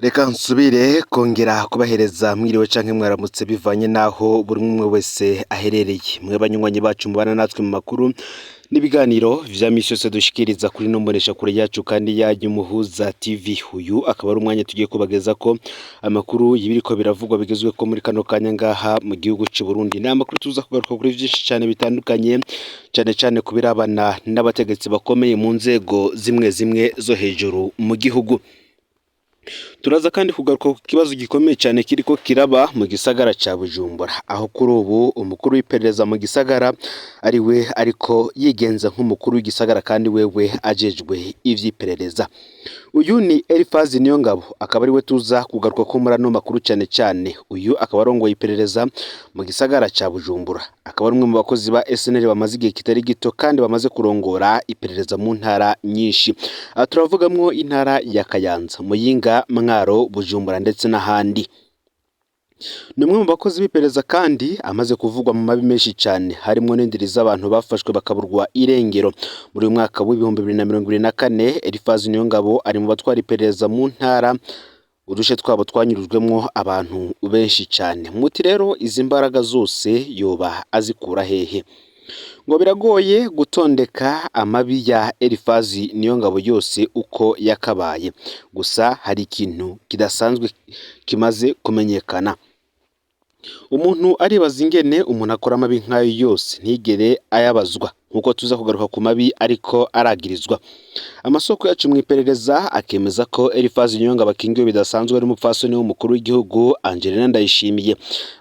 Reka nsubire kongera kubahereza mwiriwe canke mwaramutse bivanye naho buri umwe wese aherereye. Mwe banywanyi bacu mubana natwe mu makuru n'ibiganiro vya misi yose dushikiriza kuri ino mboneshakure yacu kandi yanyu Muhuza TV. Uyu akaba ari umwanya tugiye kubagezako amakuru y'ibiriko biravugwa bigezweko muri kano kanya ngaha mu gihugu c'u Burundi. Ni amakuru tuza kugaruka kuri vyinshi cane bitandukanye, cane cane ku birabana n'abategetsi bakomeye mu nzego zimwe zimwe zo hejuru mu gihugu. Turaza kandi kugaruka ku kibazo gikomeye cyane kiriko kiraba mu gisagara ca Bujumbura, aho kuri ubu umukuru w'iperereza mu gisagara ari we ariko yigenza nk'umukuru w'igisagara kandi wewe ajejwe ivy'iperereza. Uyu ni Elifazi Niyongabo, akaba ari we tuza kugaruka ko muri ano makuru cyane cyane. Uyu akaba arongoye iperereza mu gisagara ca Bujumbura, akaba ari umwe mu bakozi ba SNL bamaze igihe kitari gito kandi bamaze kurongora iperereza mu ntara nyinshi. Aha turavugamwo intara ya Kayanza, Muyinga, Mwaro, Bujumbura ndetse n'ahandi. Ni umwe mu bakozi b'iperereza kandi amaze kuvugwa mu mabi menshi cyane, harimwo n'indiri z'abantu bafashwe bakaburwa irengero. Muri uyu mwaka w'2024, Elifazi Niyongabo ari mu batwara iperereza mu ntara uduce twabo twanyurujwemwo abantu benshi cyane. Muti rero izi mbaraga zose yoba azikura hehe? Ngo biragoye gutondeka amabi ya Elifazi Niyongabo yose uko yakabaye, gusa hari ikintu kidasanzwe kimaze kumenyekana. Umuntu aribaza ingene umuntu akora amabi nk'ayo yose ntigere ayabazwa, nk'uko tuza kugaruka ku mabi ariko aragirizwa. Amasoko yacu mu iperereza akemeza ko Elifazi Niyongabo akingiwe bidasanzwe n'umupfasoni w'umukuru w'igihugu Angelina Ndayishimiye,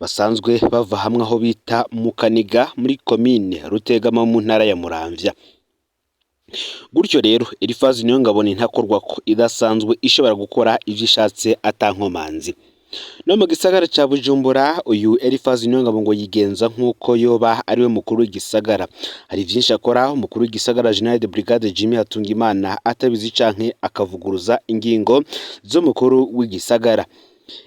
basanzwe bava hamwe aho bita Mukaniga muri komine Rutegama mu ntara ya Muramvya. Gutyo rero Elifazi Niyongabo ni ntakorwako idasanzwe ishobora gukora ivyo ishatse atankomanzi. No mu gisagara ca Bujumbura uyu Elifazi Niyongabo ngo yigenza nk'uko yoba ariwe mukuru w'igisagara. Hari vyinshi akora umukuru w'igisagara General de Brigade Jimmy Hatungimana atabizi canke akavuguruza ingingo z'umukuru w'igisagara.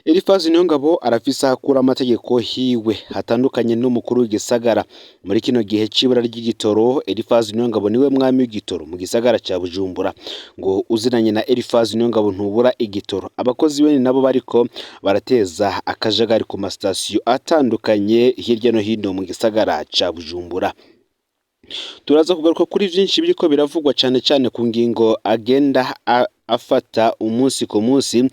Elifazi Niyongabo arafise aho akura amategeko hiwe hatandukanye n'umukuru w'igisagara. Muri kino gihe c'ibura ry'igitoro, Elifazi Niyongabo niwe mwami w'igitoro mu gisagara ca Bujumbura. Ngo uzinanye na Elifazi Niyongabo ntubura igitoro. Abakozi bene nabo bariko barateza akajagari ku masitasiyo atandukanye hirya no hino mu gisagara ca Bujumbura. Turaza kugaruka kuri vyinshi biriko biravugwa cane cane ku ngingo agenda afata umunsi ku munsi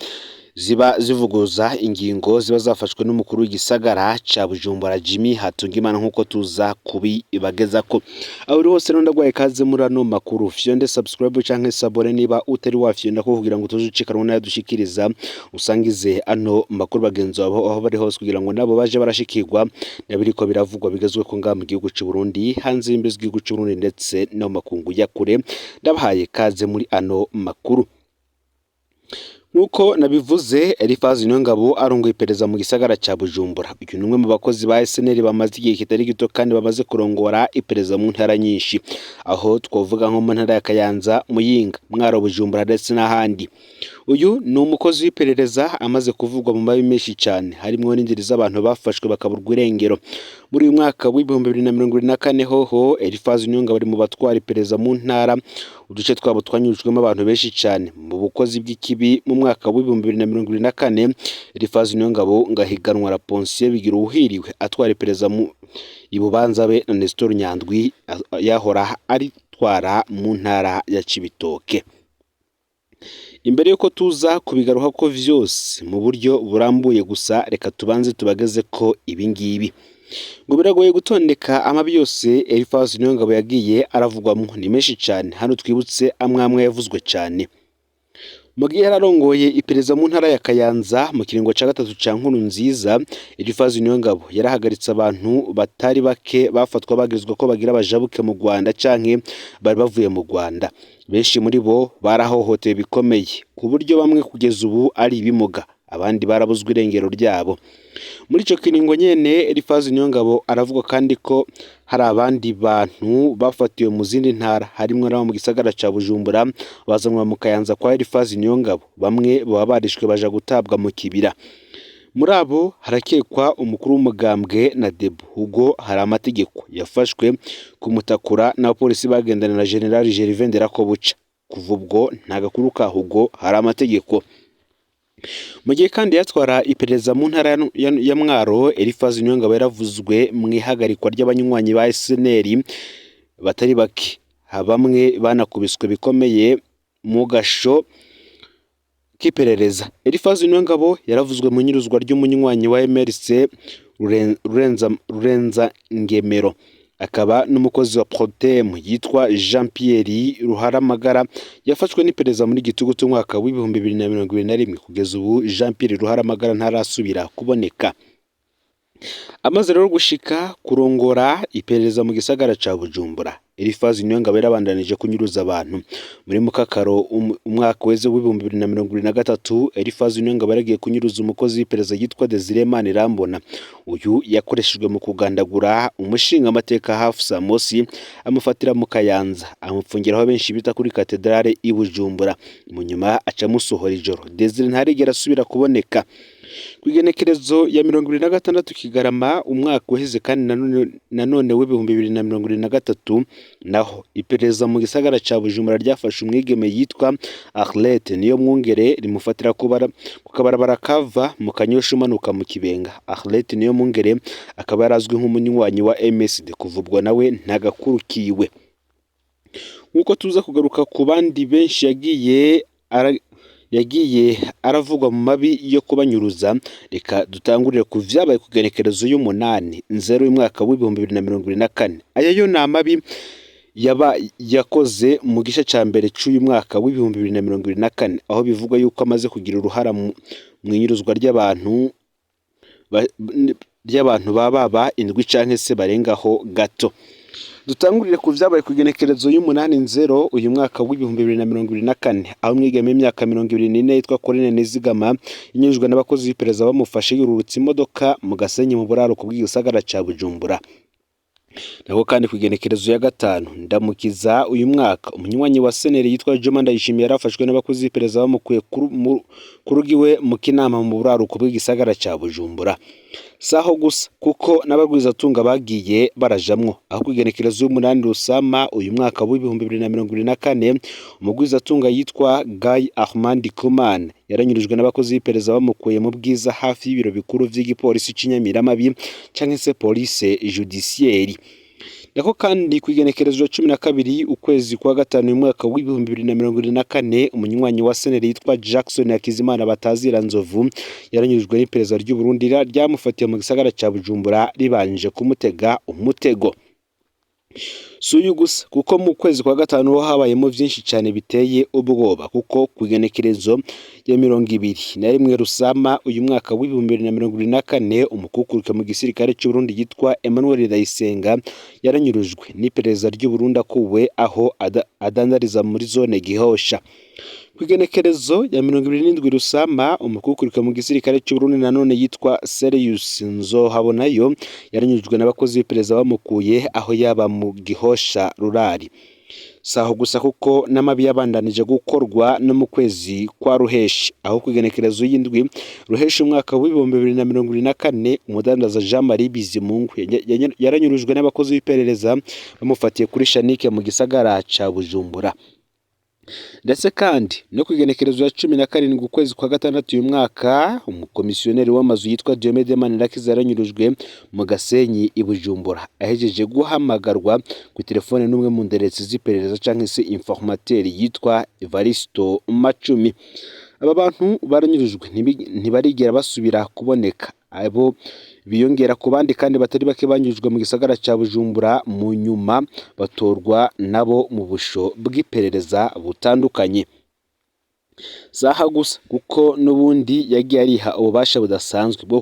ziba zivuguruza ingingo ziba zafashwe n'umukuru w'igisagara ca Bujumbura Jimmy Hatungimana nk'uko tuza kubibagezako. Aho uri hose rero ndaguhaye ikaze muri ano makuru. Fyonde subscribe canke s'abonner niba utari wafyonda ko kugira ngo utoze ucikanwa n'ayo dushikiriza, usangize ano makuru bagenzi bawe aho bari hose kugira ngo nabo baje barashikirwa n'ibiriko biravugwa bigezweko ngaha mu gihugu c'u Burundi, hanze y'imbibe z'igihugu c'u Burundi ndetse no mu makungu ya kure. Ndabahaye ikaze muri ano makuru. Nk'uko nabivuze, Elifazi Niyongabo arongoye iperereza mu gisagara ca Bujumbura. Uyu ni umwe mu bakozi ba SNL bamaze igihe kitari gito kandi bamaze kurongora iperereza mu ntara nyinshi, aho twovuga nko mu ntara ya Kayanza, Muyinga, Mwaro, Bujumbura ndetse n'ahandi. Uyu ni umukozi w'iperereza amaze kuvugwa mu mabi menshi cyane, harimwo n'indiri z'abantu bafashwe bakaburwa irengero. Muri uyu mwaka w'2024 hoho, Elifazi Niyongabo ari mu batwara iperereza mu ntara uduce twabo twanyujwemo abantu benshi cyane mu bukozi bw'ikibi. Mu mwaka w'2024, Elifazi Niyongabo ngahiganwa na Ponsiyo Bigira uwuhiriwe atwara iperereza mu Ibubanza be na Nestor Nyandwi yahora aritwara mu ntara ya Cibitoke. Imbere yuko tuza kubigaruka ko vyose mu buryo burambuye, gusa reka tubanze tubageze ko ibi ngibi. Ngo biragoye gutondeka amabi yose Elifazi Niyongabo yagiye aravugwamwo, ni menshi cyane. Hano twibutse amwe amwe yavuzwe cyane. Mu gihe yararongoye iperereza mu ntara ya Kayanza mu kiringo ca gatatu ca Nkurunziza, Elifazi Niyongabo yarahagaritse abantu batari bake bafatwa bagirizwa ko bagira bajabuke mu Rwanda canke bari bavuye mu Rwanda. Benshi muri bo barahohotewe bikomeye, ku buryo bamwe kugeza ubu ari ibimuga, abandi barabuzwe irengero ryabo. Muri ico kiringo nyene, Elifazi Niyongabo aravuga kandi ko hari abandi bantu bafatiwe mu zindi ntara, harimwo n'abo mu gisagara ca Bujumbura, bazanwa mu Kayanza kwa Elifazi Niyongabo. Bamwe baba barishwe baja gutabwa mu kibira. Muri abo harakekwa umukuru w'umugambwe na Debo Hugo hari amategeko yafashwe kumutakura n'abapolisi bagendana na General Gervais Nderakobuca. Kuva ubwo nta gakuru ka Hugo hari amategeko. Mu gihe kandi yatwara iperereza mu ntara ya Mwaro, Elifazi Niyongabo yaravuzwe mu ihagarikwa ry'abanywanyi ba SNL batari bake, bamwe banakubiswe bikomeye mu gasho k'iperereza. Elifazi Niyongabo yaravuzwe mu nyuruzwa ry'umunywanyi wa MRC Rurenza Ngemero, akaba n'umukozi wa Protem yitwa Jean Pierre Ruharamagara, yafashwe n'iperereza muri Gitugutu umwaka w'2021. Kugeza ubu Jean Pierre Ruharamagara ntarasubira kuboneka. Amaze rero gushika kurongora iperereza mu gisagara ca Bujumbura, Elifazi Niyongabo yarabandanije kunyuruza abantu. Muri Mukakaro umwaka weze w'2023, Elifazi Niyongabo yaragiye kunyuruza umukozi w'iperereza yitwa Desire Manirambona. Uyu yakoreshejwe mu kugandagura umushingamateka Hafsa Mosi, amufatira mu Kayanza, amupfungira aho benshi bita kuri katedrale i Bujumbura. Mu nyuma aca amusohora ijoro. Desire ntarigera asubira kuboneka. Ku igenekerezo ya 26 Kigarama umwaka uheze kandi nanone w'2023, naho iperereza mu gisagara ca Bujumbura ryafashe umwigeme yitwa Arlette Niyomwungere, rimufatira ku kabarabara kava mu Kanyosha umanuka mu Kibenga. Arlette Niyomwungere akaba yarazwi nk'umunywanyi wa MSD, kuva ubwo nawe ntagakurukiwe. Nk'uko tuza kugaruka ku bandi benshi yagiye aravugwa mu mabi yo kubanyuruza, reka dutangurire ku vyabaye ku igenekerezo y'umunani nzero y'umwaka w'2024. Aya yo ni amabi yaba yakoze mu gice ca mbere c'uyu mwaka w'2024, aho bivugwa yuko amaze kugira uruhara mu inyuruzwa ry'abantu baba indwi canke se barengaho gato. Dutangurire ku vyabaye ku igenekerezo y'umunani nzero uyu mwaka w'2024, aho umwigeme w'imyaka 24 yitwa Corinne Nizigama yanyurujwe n'abakozi b'iperereza bamufashe yururutse imodoka mu Gasenyi mu buraruko bw'igisagara ca Bujumbura. Naho kandi ku igenekerezo ya 5 Ndamukiza uyu mwaka, umunywanyi wa Seneri yitwa Juma Ndayishimiye yarafashwe n'abakozi b'iperereza bamukuye ku rugo iwe mu Kinama mu buraruko bw'igisagara ca Bujumbura. Saho gusa kuko n'abagwizatunga bagiye barajamwo, aho ku igenekerezo y'umunani Rusama uyu mwaka w'2024, umugwizatunga yitwa Guy Armand Kuman yaranyurijwe n'abakozi b'iperereza bamukuye mu Bwiza hafi y'ibiro bikuru vy'igipolisi c'Inyamiramabi canke se police judiciaire. Nako kandi ku igenekerezo 12 ukwezi kwa 5 uyu mwaka w'2024, umunywanyi wa Seneri yitwa Jackson Hakizimana batazira Nzovu yaranyujwe n'iperereza ry'u Burundi ryamufatiye mu gisagara ca Bujumbura ribanje kumutega umutego. Si uyu gusa kuko mu kwezi kwa 5 ho habayemo vyinshi cane biteye ubwoba, kuko ku igenekerezo ya 21 Rusama uyu mwaka w'2024, umukukuruke mu gisirikare c'u Burundi yitwa Emmanuel Ndayisenga yaranyurujwe n'iperereza ry'u Burundi akuwe aho adandariza muri zone Gihosha. Ku igenekerezo ya 27 Rusama, umukukuruke mu gisirikare c'u Burundi nanone yitwa Serious Nzohabonayo yaranyujwe n'abakozi b'iperereza bamukuye aho yaba mu Gihosha rurari. Saho gusa kuko n'amabi yabandanije gukorwa no mu kwezi kwa Ruheshi, aho ku igenekerezo y'indwi Ruheshi umwaka w'2024, umudandaza Jean Marie Bizimungu yaranyurujwe n'abakozi b'iperereza bamufatiye kuri Shanike mu gisagara ca Bujumbura. Ndetse kandi no ku igenekerezo ya 17 ukwezi kwa 6 uyu mwaka, umukomisiyoneri w'amazu yitwa Diomede Manirakiza yaranyurujwe mu Gasenyi i Bujumbura, ahejeje guhamagarwa ku telefone n'umwe mu nderetsi z'iperereza canke se informateur yitwa Evaristo Macumi. Aba bantu baranyurujwe ntibarigera basubira kuboneka. Abo biyongera ku bandi kandi batari bake banyujwe mu gisagara ca Bujumbura, mu nyuma batorwa nabo mu busho bw'iperereza butandukanye. Saha gusa kuko n'ubundi yagiye ariha ububasha budasanzwe bwo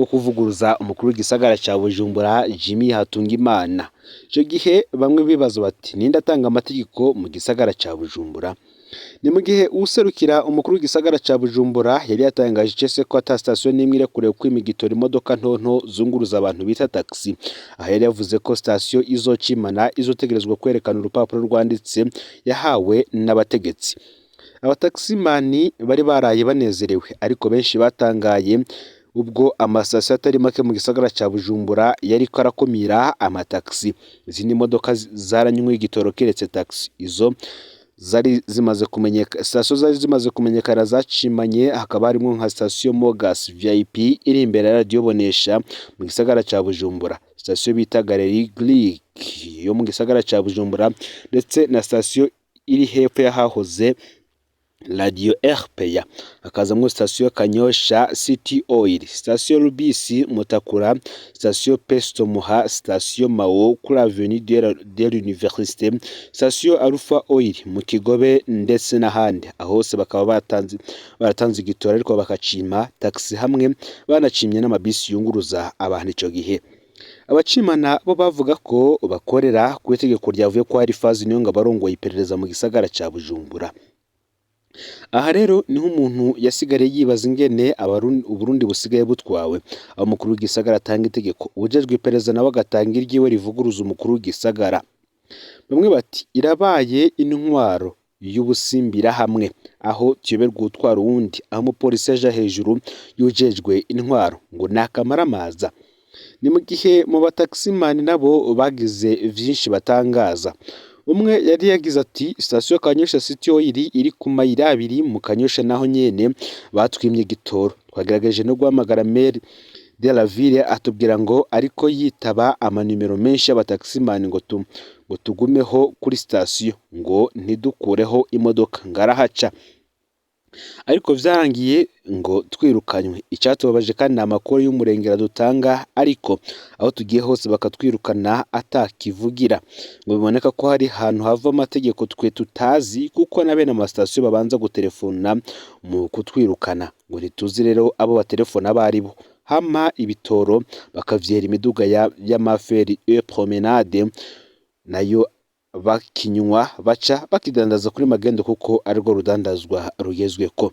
kuvuguruza umukuru w'igisagara ca Bujumbura Jimmy Hatungimana. Ico gihe bamwe bibaza bati ninde atanga amategeko mu gisagara ca Bujumbura? Ni mu gihe userukira umukuru w'igisagara ca Bujumbura yari yatangaje icese ko ata sitasiyo n'imwe irekuriwe kwima igitoro imodoka ntonto zunguruza abantu bita taxi. Aha yari yavuze ko sitasiyo izocimana izotegerezwa kwerekana urupapuro rwanditse yahawe n'abategetsi. Abataximani bari baraye banezerewe, ariko benshi batangaye ubwo amasitasiyo atari make mu gisagara ca Bujumbura yariko arakumira amataxi. Izindi modoka zaranywe igitoro kiretse taxi, izo Zari zimaze kumenyeka, sitasiyo zari zimaze kumenyekana zacimanye, hakaba harimo nka sitasiyo Mogas VIP iri imbere ya radiyo Bonesha mu gisagara ca Bujumbura, sitasiyo bita Galerie Greek yo mu gisagara ca Bujumbura, ndetse na sitasiyo iri hepfo y'ahahoze radiyo RPA. Hakazamwo sitasiyo Kanyosha City Oil, sitasiyo Rubisi Mutakura, sitasiyo Pesto Muha, sitasiyo Mao kuri Avenue de l'Université, sitasiyo Alpha Oil mu Kigobe, ndetse n'ahandi. Aho hose bakaba baratanze igitoro, ariko bakacima taxi, hamwe banacimye n'amabisi yunguruza abantu. Ico gihe abacimana bo bavuga ko bakorera ku itegeko ryavuye ko hari fazi niyo ngo abarongoye iperereza mu gisagara ca Bujumbura. Aha rero niho umuntu yasigariye yibaza ingene Uburundi busigaye butwawe, aho umukuru w'igisagara atanga itegeko, uwujejwe iperereza nawe agatanga iryiwe rivuguruza umukuru w'igisagara. Bamwe bati irabaye intwaro y'ubusimbirahamwe, aho tuyoberwa uwutwara uwundi, aho umupolisi aja hejuru y'uwujejwe intwaro ngo ni akamaramaza. Ni mu gihe mu bataximani nabo bagize vyinshi batangaza. Umwe yari yagize ati: "Sitasiyo Kanyosha City Oil iri ku mayira abiri mu Kanyosha, naho nyene batwimye igitoro. Twagerageje no guhamagara maire de la ville, atubwira ngo ariko yitaba amanimero menshi y'abataximani, ngo tugumeho kuri sitasiyo, ngo ntidukureho imodoka, ngo arahaca, ariko vyarangiye ngo twirukanywe. Icatubabaje kandi ni amakuru y'umurengera dutanga, ariko aho tugiye hose bakatwirukana atakivugira. Ngo biboneka ko hari ahantu hava amategeko twe tutazi, kuko na bene amasitasiyo babanza gutelefona mu kutwirukana, ngo ntituzi rero abo batelefona abo aribo, hama ibitoro bakavyera imiduga y'amaferi e promenade, nayo bakinywa baca bakidandaza kuri magendo, kuko arirwo rudandazwa rugezweko."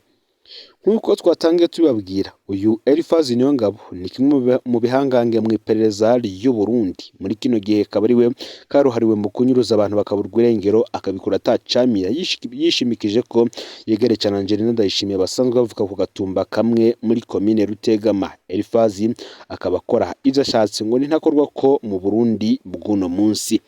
Nk'uko twatangiye tubabwira, uyu Elifazi Niyongabo ni kimwe mu bihangange mu iperereza ry'u Burundi. Muri kino gihe akaba ari we karuhariwe mu kunyuruza abantu bakaburwa irengero, akabikora atacamira, yishimikije ko yegereye cyane Angelina Ndayishimiye, basanzwe bavuka ku gatumba kamwe muri komine Rutegama. Elifazi akaba akora ivyo ashatse, ngo ni ntakorwa ko mu Burundi bw'uno munsi.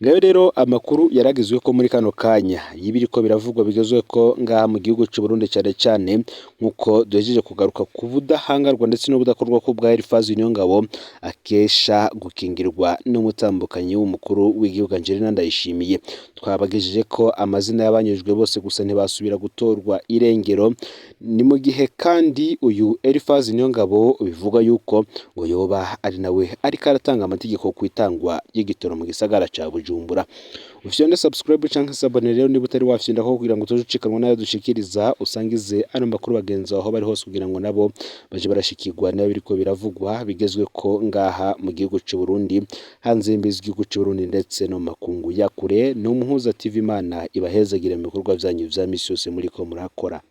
Ngayo rero amakuru yaragizwe ko muri kano kanya y'ibiriko biravugwa bigezwe ko ngaha mu gihugu c'u Burundi, cyane cyane nkuko duhejeje kugaruka ku budahangarwa ndetse n'ubudakorwa ko bwa Elifazi Niyongabo akesha gukingirwa n'umutambukanyi w'umukuru w'igihugu Angelina Ndayishimiye. Twabagejeje ko amazina y'abanyujwe bose, gusa ntibasubira gutorwa irengero. Ni mu gihe kandi uyu Elifazi Niyongabo bivugwa yuko ngo yoba ari nawe ariko aratanga amategeko ku itangwa ry'igitoro mu gisagara ca Bujumbura. Ufyonde subscribe canke s'abonner rero niba utari wafyonda ko, kugira ngo utoje ucikanwa nayo dushikiriza. Usangize ano makuru bagenzi aho bari hose, kugira ngo nabo baje barashikirwa niba biriko biravugwa bigezwe ko ngaha mu gihugu c'u Burundi, hanze y'imbizi z'igihugu c'u Burundi, ndetse no mu makungu ya kure. No Muhuza TV, Imana ibahezagire mu bikorwa vyanyu vya misi yose muriko murakora.